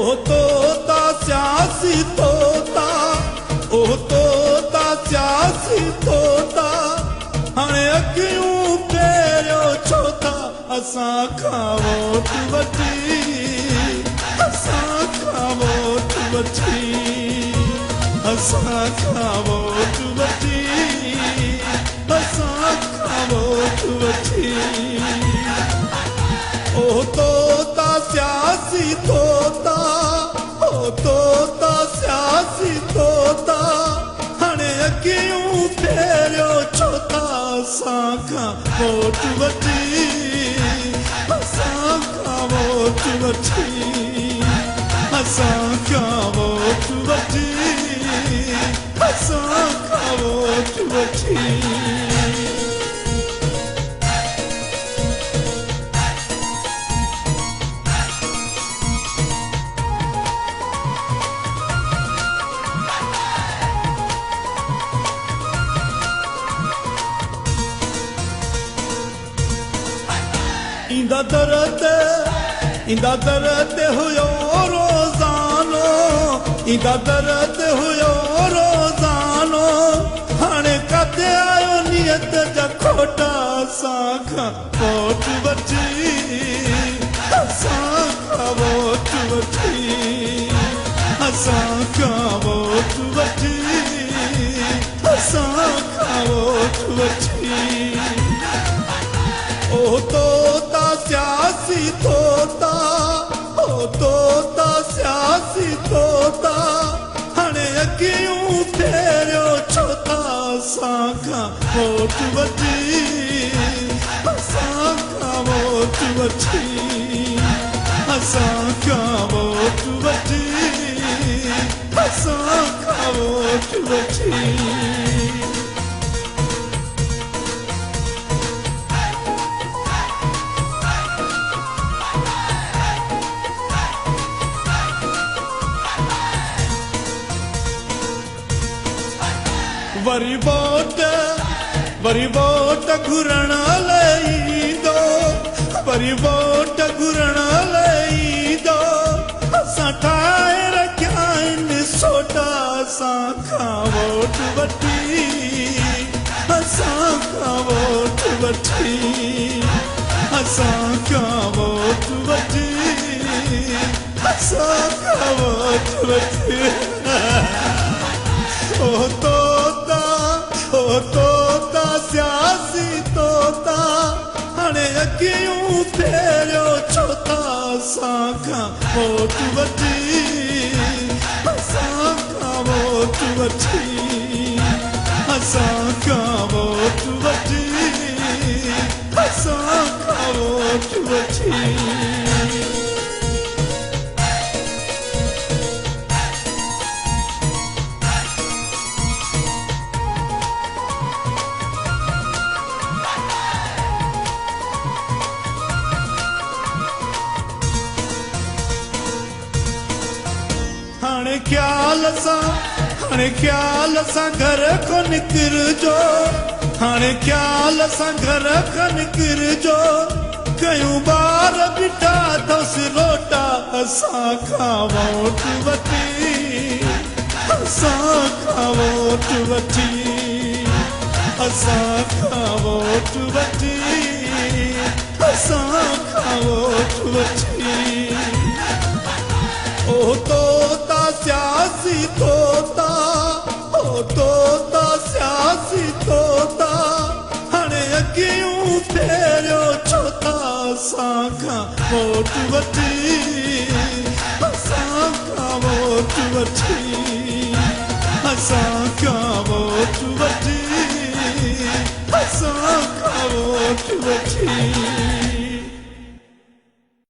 او طوطا سياسي طوطا، او طوطا سياسي طوطا، هاڻي اکيون ڦيريو ڇو ٿا اسان کان ووٽ وٺي، اسان کان ووٽ وٺي، اسان کان ووٽ وٺي، اسان کان ووٽ وٺي. او طوطا سياسي طوطا، او طوطا سياسي طوطا، هاڻي اکيون ڦيريو ڇو ٿا اسان کان ووٽ وٺي، اسان کان ووٽ وٺي، اسان کان ووٽ وٺي، اسان کان ووٽ وٺي. ايندا در تي، ايندا در تي هيو روزانو، ايندا در تي هيو روزانو، هاڻي ڪاٿي آيو نيت جا کوٽا اسان کان ووٽ وٺي، اسان کان ووٽ وٺي، اسان کان ووٽ وٺي، اسان کان ووٽ وٺي. او طوطا سياسي طوطا، او طوطا سياسي طوطا، هاڻي اکيون ڦيريو ڇو ٿا اسان کان ووٽ وٺي، اسان کان ووٽ وٺي، اسان کان ووٽ وٺي، اسان کان ووٽ وٺي. وري ووٽ، وري ووٽ گهرڻ لئه ايندو، وري ووٽ گهرڻ لئه ايندو، اسان ٺاهي رکيا آهن سوٽا اسان کان ووٽ وٺي، اسان کان ووٽ وٺي، اسان کان ووٽ وٺي، اسان کان ووٽ وٺي. او طوطا، او طوطا سياسي طوطا، هاڻي اکيون ڦيريو ڇو ٿا اسان کان ووٽ وٺي، اسان کان ووٽ وٺي، اسان کان ووٽ وٺي، اسان کان ووٽ وٺي. هاڻي خيال سان، هاڻي خيال سان گهر کان نڪرجو، هاڻي خيال سان گهر کان نڪرجو، ڪيون ٻار بيٺا اٿس روٽا اسان کان ووٽ وٺي، اسان کان ووٽ وٺي، اسان کان ووٽ وٺي، اسان کان ووٽ وٺي. او طوطا سياسي طوطا، او طوطا سياسي طوطا، هاڻي اکيون ڦيريو ڇو ٿا اسان کان ووٽ وٺي، اسان کان ووٽ وٺي، اسان کان ووٽ وٺي، اسان کان ووٽ وٺي.